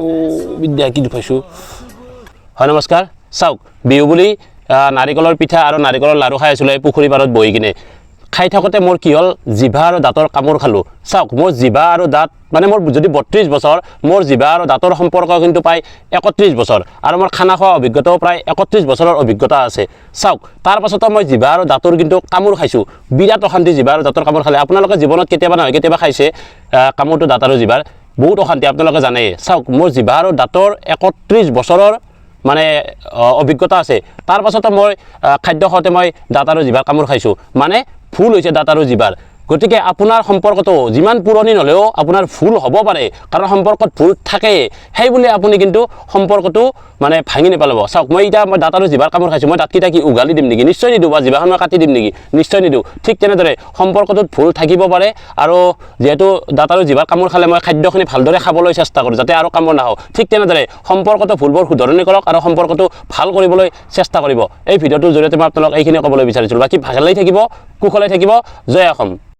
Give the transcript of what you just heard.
অ' বিদ্যা, কি দুখ পাইছোঁ। হয়, নমস্কাৰ। চাওক, বিহু বুলি নাৰিকলৰ পিঠা আৰু নাৰিকলৰ লাড়ু খাই আছিলোঁ এই পুখুৰী পাৰত বহি কিনে। খাই থাকোঁতে মোৰ কি হ'ল, জিভা আৰু দাঁতৰ কামোৰ খালোঁ। চাওক, মোৰ জিভা আৰু দাঁত, মানে মোৰ যদি 32 বছৰ, মোৰ জিভা আৰু দাঁতৰ সম্পৰ্ক কিন্তু প্ৰায় 31 বছৰ আৰু মোৰ খানা খোৱা অভিজ্ঞতাও প্ৰায় 31 বছৰৰ অভিজ্ঞতা আছে। চাওক, তাৰ পাছতো মই জিভা আৰু দাঁতৰ কিন্তু কামোৰ খাইছোঁ। বিৰাট অশান্তি জিভা আৰু দাঁতৰ কামোৰ খালে। আপোনালোকে জীৱনত কেতিয়াবা নহয় কেতিয়াবা খাইছে কামোৰটো দাঁত আৰু জিভাৰ, বহুত অশান্তি, আপোনালোকে জানেই। চাওক, মোৰ জিভা আৰু দাঁতৰ 31 বছৰৰ মানে অভিজ্ঞতা আছে। তাৰ পাছতো মই খাদ্য খাওঁতে মই দাঁত আৰু জিভাৰ কামোৰ খাইছোঁ, মানে ভুল হৈছে দাঁত আৰু জিভাৰ। গতিকে আপোনাৰ সম্পৰ্কটো যিমান পুৰণি নহ'লেও আপোনাৰ ভুল হ'ব পাৰে, কাৰণ সম্পৰ্কত ভুল থাকেই। সেই বুলি আপুনি কিন্তু সম্পৰ্কটো মানে ভাঙি নেপেলাব। চাওক, মই এতিয়া মই দাঁত আৰু জিভাৰ কামোৰ খাইছোঁ, মই দাঁতকেইটা কি উঘালি দিম নেকি? নিশ্চয় নিদিওঁ। বা জিভাখন মই কাটি দিম নেকি? নিশ্চয় নিদিওঁ। ঠিক তেনেদৰে সম্পৰ্কটোত ভুল থাকিব পাৰে আৰু যিহেতু দাঁত আৰু জিভাৰ কামোৰ খালে মই খাদ্যখিনি ভালদৰে খাবলৈ চেষ্টা কৰোঁ, যাতে আৰু কামোৰ নাখাওঁ। ঠিক তেনেদৰে সম্পৰ্কটো ভুলবোৰ শুধৰণি কৰক আৰু সম্পৰ্কটো ভাল কৰিবলৈ চেষ্টা কৰিব। এই ভিডিঅ'টোৰ জৰিয়তে মই আপোনালোক এইখিনি ক'বলৈ বিচাৰিছিলোঁ। বাকী ভালেই থাকিব, কুশলে থাকিব। জয় অসম।